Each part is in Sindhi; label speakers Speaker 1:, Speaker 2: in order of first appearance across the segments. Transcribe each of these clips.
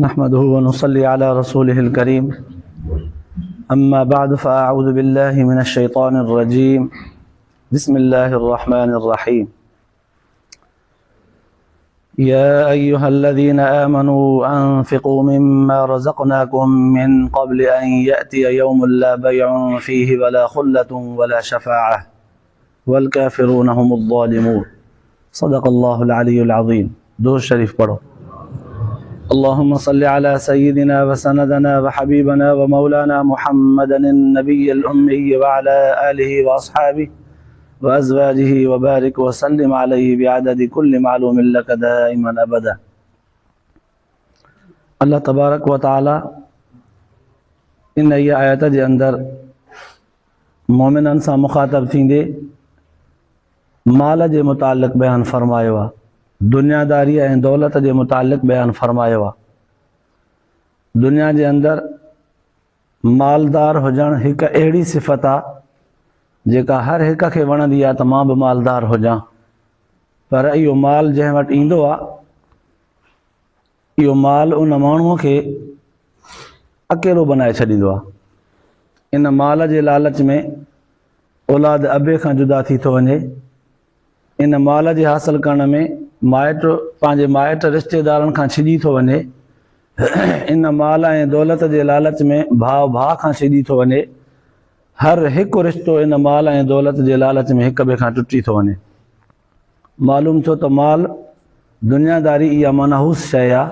Speaker 1: نحمده ونصلي على رسوله الكريم أما بعد فأعوذ بالله من الشيطان الرجيم بسم الله الرحمن الرحيم يا أيها الذين آمنوا أنفقوا مما رزقناكم من قبل أن يأتي يوم لا بيع فيه ولا خلة ولا شفاعة والكافرون هم الظالمون صدق الله العلي العظيم دور شريف پڙهو اللهم صل على سيدنا وسندنا وحبيبنا ومولانا محمدا النبي الأمي وعلى آله وأصحابه وأزواجه وبارك وسلم عليه بعدد كل معلوم لك دائما أبدا الله تبارڪ وتعالى ان آيت جي اندر مؤمنن سان مخاطب ٿيندي مال جي متعلق بيان فرمايو آ، دنياداريء ۽ دولت جي متعلق بيان فرمايو آ. دنيا جي اندر مالدار هجڻ هڪ اهڙي صفت آ جيڪا هر هڪ کي وڻندي آ ته مان به مالدار هجان پر اهو مال جنهن وٽ ايندو آ اهو مال ان ماڻهوء کي اڪيلو بنائي ڇڏيندو آهي. ان مال جي لالچ ۾ اولاد ابي کان جدا ٿي ٿو وڃي. ان مال جي حاصل ڪرڻ ۾ مائٽ پنهنجي مائٽ رشتيدارن کان ڇڄي ٿو وڃي. ان مال ۽ دولت جي لالچ ۾ ڀاء ڀاء کان ڇڄي ٿو وڃي. هر هڪ رشتو ان مال ۽ دولت جي لالچ ۾ هڪ ٻئي کان ٽٽي ٿو وڃي. معلوم ٿيو ته مال، دنياداري اها منحوس شيء آ،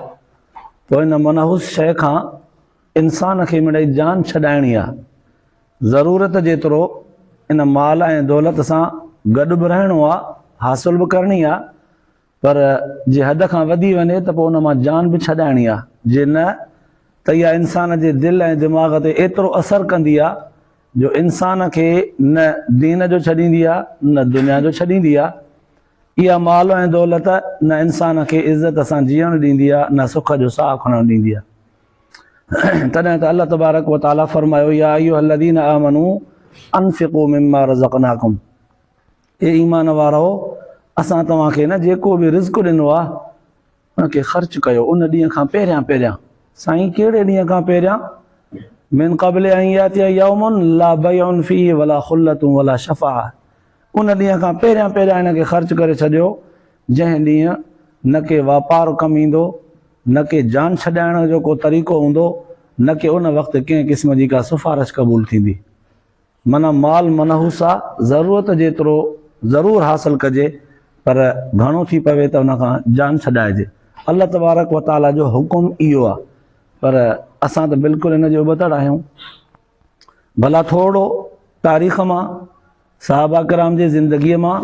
Speaker 1: پوء ان منحوس شيء کان انسان کي مڙئي جان ڇڏائڻي آ. ضرورت جيترو ان مال ۽ دولت سان گڏ به رهڻو آ، حاصل به ڪرڻي آ، پر جي حد کان وڌي وڃي ته پوء ان مان جان به ڇڏائڻي آ، جي نه ته اها انسان جي دل ۽ دماغ تي ايترو اثر ڪندي آ جو انسان کي نه دين جو ڇڏيندي آ نه دنيا جو ڇڏيندي آ. اها مال ۽ دولت نه انسان کي عزت سان جيئڻ ڏيندي آ نه سک جو ساهه کڻڻ ڏيندي آ. تڏهن ته الله تبارڪ و تعالي فرمايو يا ايها الذين آمنوا انفقوا مما رزقناڪم اي ايمان وارؤ اسان توهان کي نه جيڪو به رزق ڏنو آ ان کي خرچ ڪيو ان ڏينهن کان پهريان پهريان. سائين ڪهڙي ڏينهن کان پهريان؟ من قبل ان ياتي يوم لا بيع فيه ولا خلة ولا شفاعة ان ڏينهن کان پهريان پهريان ان کي خرچ ڪري ڇڏيو جنهن ڏينهن نه ڪي واپار ڪم ايندو نه ڪي جان ڇڏائڻ جو ڪو طريقو هوندو نه ڪي ان وقت ڪنهن قسم جي ڪا سفارش قبول ٿيندي. معنيٰ مال منحوس آ، ضرورت جيترو ضرور حاصل ڪجي پر گهڻو ٿي پوي ته ان کان جان ڇڏائجي. الله تبارڪ و تعاليٰ جو حڪم اهو آ پر اسان ته بلڪل ان جي ابتڙ آهيون. ڀلا ٿورڙو تاريخ مان، صحابه ڪرام جي زندگيء مان،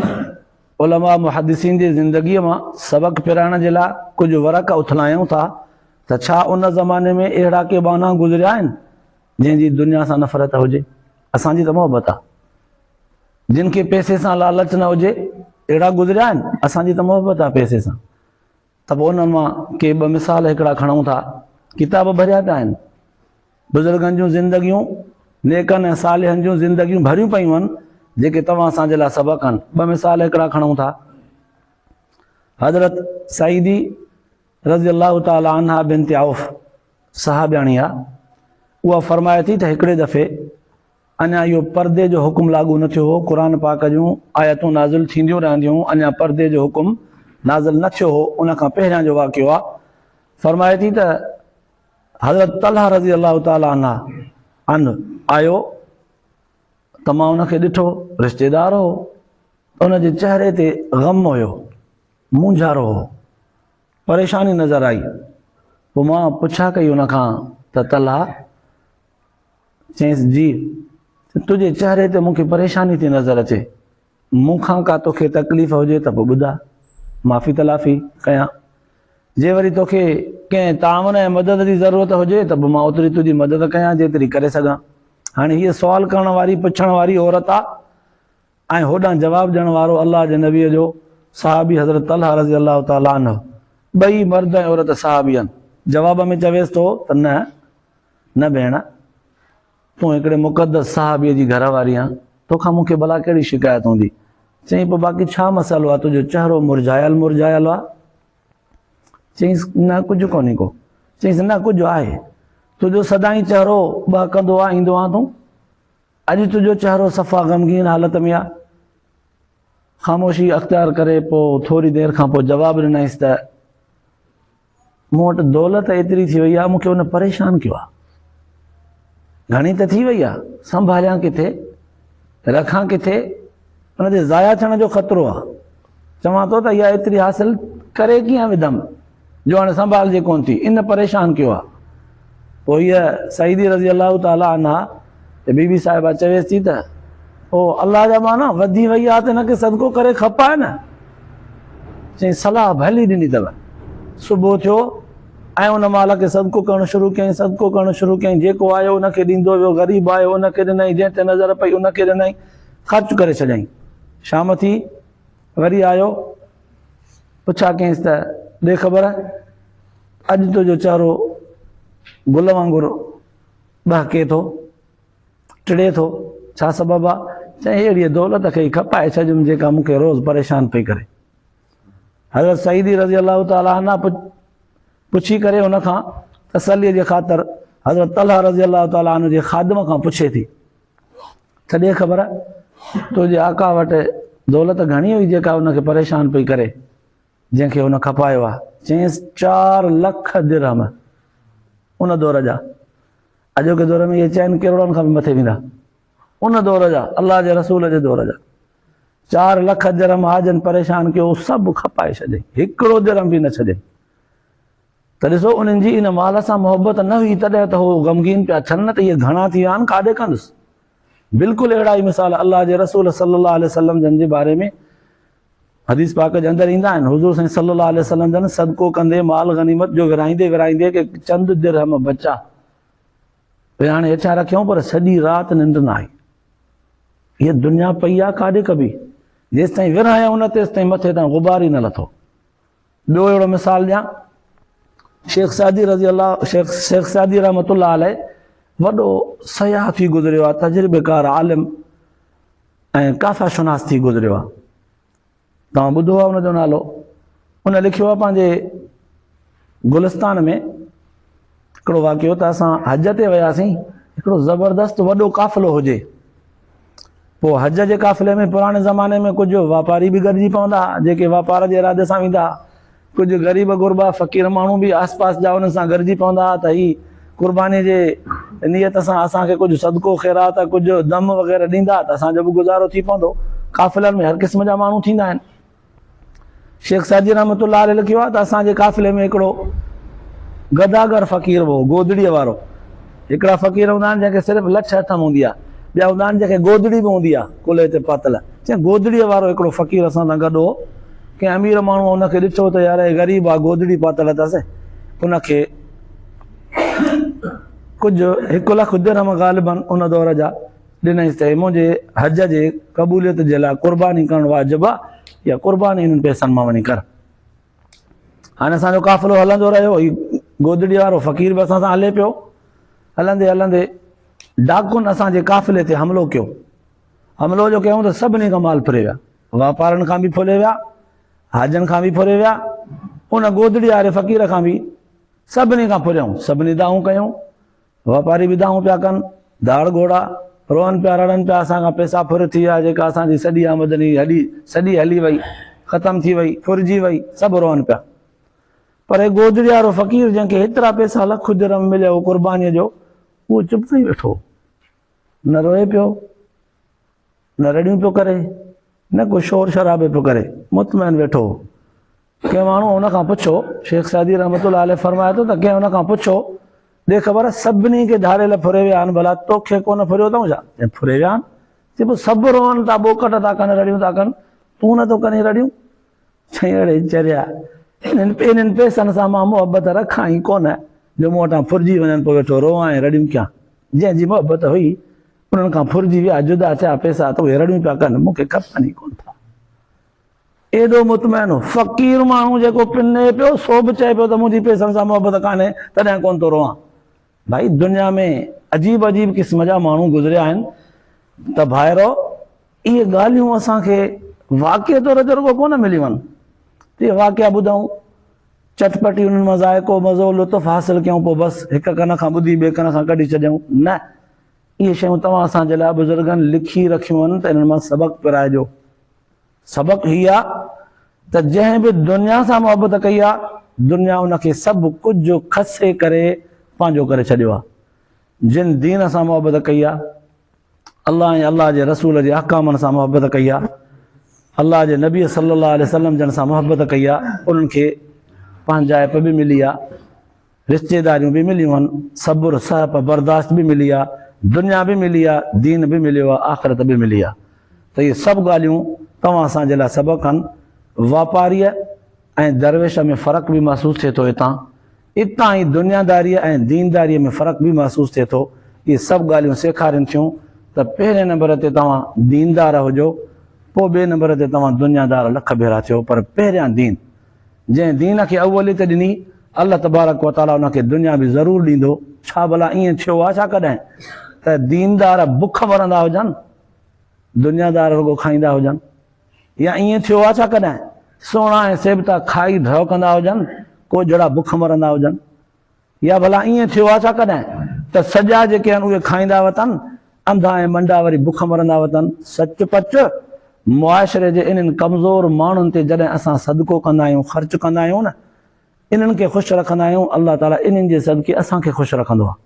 Speaker 1: علماء محدثين جي زندگيء مان سبق پرائڻ جي لاء ڪجهه ورق اٿلايون ٿا ته ڇا ان زماني ۾ اهڙا ڪي ٻانها گذريا آهن جنهن جي دنيا سان نفرت هجي، اسان جي ته محبت آ. جن کي پئسي سان لالچ نه هجي، اهڙا گذريا آهن، اسان جي ته محبت آ پئسي سان. ته پوء انهن مان ڪي ٻه مثال هڪڙا کڻون ٿا. ڪتاب ڀريا پيا آهن. بزرگن جون زندگيون، نيڪن ۽ صالحن جون زندگيون ڀريون پيون آهن، جيڪي توهان اسان جي لاء سبق آهن. ٻه مثال هڪڙا کڻون ٿا. حضرت سعيدي رضي الله تعالٰي عنها بنت عوف صحابياڻي آ، اها فرمائي ٿي ته هڪڙي دفعي اڃا اهو پردي جو حڪم لاڳو نه ٿيو هو، قرآن پاڪ جون آيتون نازل ٿينديون رهنديون هيون، اڃا پردي جو حڪم نازل نه ٿيو هو، ان کان پهريان جو واقعو آ، فرمائي ٿي ته حضرت طلحه رضي الله تعالٰي عنه آيو ته مان ان کي ڏٺو، رشتيدار هو، ته ان جي چهري تي غم هيو، مونجهارو هو. پريشاني نظر آئي. پوء مان پڇا ڪئي ان کان ته طلحه! چيائينس جي! تنهنجي چهري تي مون کي پريشاني ٿي نظر اچي. مون کان ڪا توکي تڪليف هجي ته پوء ٻڌاء، معافي تلافي ڪيان. جي وري توکي ڪنهن تعاون ۽ مدد جي ضرورت هجي ته به مان اوتري تنهنجي مدد ڪيان جيتري ڪري سگهان. هاڻي هيء سوال ڪرڻ واري، پڇڻ واري عورت آ. ۽ هوڏانهن جواب ڏيڻ وارو الله جي نبيء جو صحابي حضرت طلحه رضي الله تعالٰي عنه، ٻئي مرد ۽ عورت صحابي آهن، جواب ۾ چويس ٿو ته نه، نه ڀيڻ، تون هڪڙي مقدس صحابيء جي گهر واري آن، توکان مون کي ڀلا ڪهڙي شڪايت هوندي؟ چيائين پوء باقي ڇا مسئلو آهي، تنهنجو چهرو مرجهايل مرجهايل آهي؟ چيائينس نه ڪجهه ڪونهي ڪو. چيائينس، نه ڪجهه آهي. تنهنجو سدائين چهرو ٻهڪندو آ، ايندو آن تون. اڄ تنهنجو چهرو صفا غمگين حالت ۾ آ. خاموشي اختيار ڪري پوء ٿوري دير کان پوء جواب ڏنائينس ته مون وٽ دولت ايتري ٿي وئي آ، مون کي ان پريشان ڪيو آ. گهڻي ته ٿي وئي آ، سنڀاليان ڪٿي، رکان ڪٿي، ان جي ضايع ٿيڻ جو خطرو آ. چوان ٿو ته اها ايتري حاصل ڪري ڪيئن وڌم جو هاڻي سنڀالجي ڪونه ٿي، ان پريشان ڪيو آ. پوء هيء سعيدي رضي الله تعالٰي عنها ته بي بي صاحبه چويس ٿي ته او الله جا ٻانها، وڌي وئي آ ته هن کي صدقو ڪري کپائي نه. چيائين صلاح ڀلي ڏني اٿو. صبح ٿيو ۽ ان مال کي صدقو ڪرڻ شروع ڪيائين، صدقو ڪرڻ شروع ڪيائين، جيڪو آيو ان کي ڏيندو ويو، غريب آيو ان کي ڏنائين، جنهن تي نظر پئي ان کي ڏنائين، خرچ ڪري ڇڏيائين. شام ٿي، وري آيو، پڇا ڪيائينس ته ڏي خبر، اڄ تنهنجو چهرو گل وانگر ٻهڪي ٿو، ٽڙي ٿو، ڇا سبب آ؟ چيائين اهڙيء دولت کي ئي کپائي ڇڏيم جيڪا مون کي روز پريشان پئي ڪري. حضرت سعيدي رضي الله تعالٰي عنه پڇي ڪري ان کان تسليء جي خاطر حضرت طلحه رضي الله تعالٰي عنه جي خادم کان پڇي ٿي ته ڏي خبر تنهنجي آقا وٽ دولت گهڻي هئي جيڪا ان کي پريشان پئي ڪري جنهن کي هن کپايو آهي؟ چيائينس 4 لک درهم ان دور جا، اڄوڪي دور ۾ اهي 4 ڪروڙن کان به مٿي ويندا، ان دور جا، الله جي رسول جي دور جا 4 لک درهم حاجن پريشان ڪيو، سڀ کپائي ڇڏيائين، هڪڙو درهم به نه ڇڏيائين. ته ڏسو انهن جي ان مال سان محبت نه هئي تڏهن ته هو غمگين پيا ٿين نه ته اهي گهڻا ٿي ويا آهن ڪاڏي ڪندس. بلڪل اهڙا ئي مثال الله جي رسول صلي الله عليه وسلم جن جي باري ۾ حديث پاڪ جي اندر ايندا آهن. حضور سائين صلي الله عليه وسلم جن صدقو ڪندي مال غنيمت جو ورهائيندي ورهائيندي ڪي چند درهم بچا پوء هاڻي هيٺيان رکيائون پر سڄي رات ننڊ نه آئي. هيء دنيا پئي آ ڪاڏي ڪبي، جيستائين ورهايائون نه تيستائين مٿي تان غبار ئي نه لٿو. ٻيو اهڙو مثال ڏيان، شيخ سعدي رضي الله شيخ شيخ سعدي رحمت الله عليه وڏو سياح ٿي گذريو آ، تجربيڪار عالم ۽ ڪافه شناس ٿي گذريو آ. توهان ٻڌو آ ان جو نالو. ان لکيو آ پنهنجي گلستان ۾ هڪڙو واقعو ته اسان حج تي وياسين، هڪڙو زبردست وڏو قافلو هجي، پوء حج جي قافلي ۾ پراڻي زماني ۾ ڪجهه واپاري به گڏجي پوندا ها جيڪي واپار جي ارادي سان ويندا ها، ڪجهه غريب غربا فقير ماڻهو به آس پاس جا انهن سان گڏجي پوندا ها ته هي قرباني جي نيت سان اسان کي ڪجهه صدقو خيرات ڪجهه دم وغيره ڏيندا ته اسان جو به گذارو ٿي پوندو. قافلن ۾ هر قسم جا ماڻهو ٿيندا آهن. شيخ سعدي رحمت الله عليه لکيو آهي ته اسان جي قافلي ۾ هڪڙو گداگر فقير به هو، گودڙيء وارو. هڪڙا فقير هوندا آهن جنهن کي صرف لٺ هٿ ۾ هوندي آهي، ٻيا هوندا آهن جنهن کي گودڙي به هوندي آهي ڪلهي تي پاتل. چيائين گودڙيء وارو هڪڙو فقير اسان سان گڏ هو. ڪنهن امير ماڻهوء ان کي ڏٺو ته يار هي غريب آهي گودڙي پاتل اٿس، ان کي ڪجهه 1 لک درهم غالباً ان دور جا ڏنائينس ته منهنجي حج جي قبوليت جي لاء قرباني ڪرڻ واجب آ يا قرباني انهن پئسن مان وڃي ڪر. هاڻي اسان جو قافلو هلندو رهيو، هي گودڙي وارو فقير به اسان سان هلي پيو. هلندي هلندي ڊاڪن اسان جي قافلي تي حملو ڪيو. حملو جو ڪيائون ته سڀني کان مال ڦري ويا، واپارن کان به ڦري ويا، حاجن کان به ڦري ويا، ان گودڙي واري فقير کان به، سڀني کان ڦريائون، سڀني دانهون ڪيون، واپاري به دانهون پيا ڪن، ڌاڙ گهوڙا، روئن پيا رڙن پيا، اسان کان پئسا ڦر ٿي ويا، جيڪا اسان جي سڄي آمدني هلي سڄي هلي وئي، ختم ٿي وئي، ڦرجي وئي، سڀ روئن پيا. پر هي گودڙي وارو فقير جنهن کي هيترا پئسا لک درهم مليا هو قربانيء جو، اهو چپ سان ئي ويٺو هو. نه روئي پيو، نه رڙيون پيو ڪري، نه ڪو شور شرابي پيو ڪري، مطمئن ويٺو هو. ڪنهن ماڻهوء هن کان پڇيو، شيخ سعدي رحمة الله عليه فرمائي ٿو ته ڪنهن هن کان پڇيو، ڏي خبر سڀني کي ڌاڙيل ڦري ويا آهن، ڀلا توکي ڪونه ڦريو اٿئون ڇا؟ چيائين، ڦري ويا آهن. چي پوء سڀ روئن ٿا، ٻوڪٽ ٿا ڪن، رڙيون ٿا ڪن، تون نه ٿو ڪرين رڙيون؟ چيائين، اڙي چريا، انهن پئسن سان مان محبت رکان ئي ڪونه، جو مون وٽان ڦرجي وڃن پوء ويٺو روئان ۽ رڙيون ڪيان. جنهن جي محبت هئي، انهن کان ڦرجي ويا، جدا ٿيا پئسا ته اهي رڙيون پيا ڪن، مون کي کپن ئي ڪونه ٿا. ايڏو مطمئن هو. فقير ماڻهو جيڪو پني پيو سو به چئي پيو ته منهنجي پئسن سان محبت ڪانهي تڏهن ڪونه ٿو روئان. ڀائي دنيا ۾ عجيب عجيب قسم جا ماڻهو گذريا آهن ته ڀائرو اهي ڳالهيون اسان کي واقعي طور تي رڳو ڪونه مليون آهن. اهي واقعا ٻڌون. چٽپٽي انهن مان ذائقو، مزو، لطف حاصل ڪيون پوء بس هڪ ڪن کان ٻڌي ٻئي ڪن کان ڪڍي ڇڏيون. نه، اهي شيون توهان اسان جي لاء بزرگن لکي رکيون آهن ته انهن مان سبق پرائجو. سبق هي آ ته جنهن به دنيا سان محبت ڪئي آ، دنيا ان کي سڀ ڪجهه کسي ڪري پنهنجو ڪري ڇڏيو آ. جن دين سان محبت ڪئي آ، الله ۽ الله جي رسول جي احڪامن سان محبت ڪئي آ، الله جي نبي صلي الله عليه وسلم جن سان محبت ڪئي آ، انهن کي پنهنجائپ به ملي آ، رشتيداريون به مليون آهن، صبر، سهپ، برداشت به ملي آ، دنيا به ملي آ، دين به مليو آ، آخرت به ملي آ. ته اهي سڀ ڳالهيون توهان اسان جي لاء سبق آهن. واپاريء ۽ درويش ۾ فرق به محسوس ٿئي ٿو اتان. اتان ئي دنياداريء ۽ دينداريء ۾ فرق به محسوس ٿئي ٿو. اهي سڀ ڳالهيون سيکارين ٿيون ته پهرين نمبر تي توهان ديندار هجو، پوء ٻئي نمبر تي توهان دنيادار لک ڀيرا ٿيو پر پهريان دين. جنهن دين کي اوليت ڏني، الله تبارڪ و تعاليٰ ان کي دنيا به ضرور ڏيندو. ڇا ڀلا ائين ٿيو آهي ڇا ڪڏهن ته ديندار بک مرندا هجن، دنيادار رڳو کائيندا هجن؟ يا ائين ٿيو آهي ڇا ڪڏهن سهڻا ۽ سيبتا کائي ڍؤ ڪندا هجن، ڪوجهڙا بک مرندا هجن؟ يا ڀلا ائين ٿيو آهي ڇا ڪڏهن ته سڄا جيڪي آهن اهي کائيندا وتن، انڌا ۽ منڊا وري بک مرندا وتن؟ سچ پچ معاشري جي انهن ڪمزور ماڻهن تي جڏهن اسان صدقو ڪندا آهيون، خرچ ڪندا آهيون نه، انهن کي خوش رکندا آهيون، الله تعاليٰ انهن جي صدقي اسان کي خوش رکندو آهي.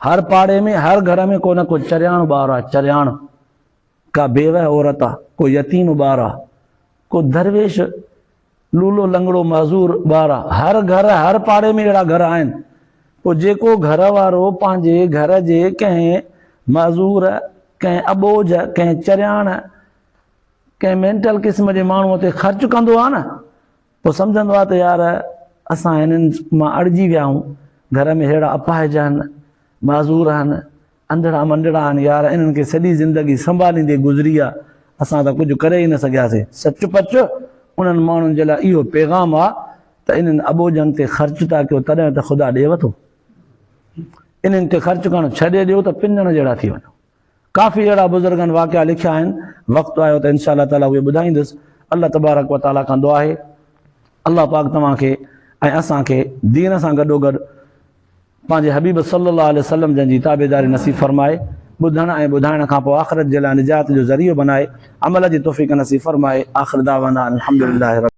Speaker 1: هر پاڙي ۾ هر گهر ۾ ڪو نه ڪو چرياڻ ٻار آهي، چرياڻ، ڪا بيوه عورت آهي، ڪو يتيم ٻار آهي، ڪو درويش لولو لنگڙو معذور ٻار آ. هر گهر هر پاڙي ۾ اهڙا گهر آهن. پوء جيڪو گهر وارو پنهنجي گهر جي ڪنهن معذور، ڪنهن اٻوجهه، ڪنهن چرياڻ، ڪنهن مينٽل قسم جي ماڻهوء تي خرچ ڪندو آ نه، پوء سمجهندو آ ته يار اسان هنن مان اڙجي ويا آهيون، گهر ۾ ههڙا اپاهج آهن، معذور آهن، انڌڙا منڊڙا آهن يار انهن کي سڄي زندگي سنڀاليندي گذري آ اسان ته ڪجهه ڪري ئي نه سگهياسين. سچ پچ انهن ماڻهن جي لاء اهو پيغام آ ته انهن اٻوجهن تي خرچ ٿا ڪيو تڏهن ته خدا ڏيو ٿو. انهن تي خرچ ڪرڻ ڇڏي ڏيو ته پنڻ جهڙا ٿي وڃو. ڪافي اهڙا بزرگن واقعا لکيا آهن وقت آيو ته انشاء الله تعالي اهي ٻڌائيندس. الله تبارڪ وتعالي کان دعا آهي الله پاڪ توهان کي ۽ اسان کي دين سان گڏوگڏ پنهنجي حبيب صلّي اللّٰه عليه وسلّم جن جي تابعداري نصيب فرمائي، ٻڌڻ ۽ ٻڌائڻ کان پوء آخرت جي لاء نجات جو ذريعو بنائي، عمل جي توفيق نصيب فرمائي، آخر دعوانا ان الحمدلله رب.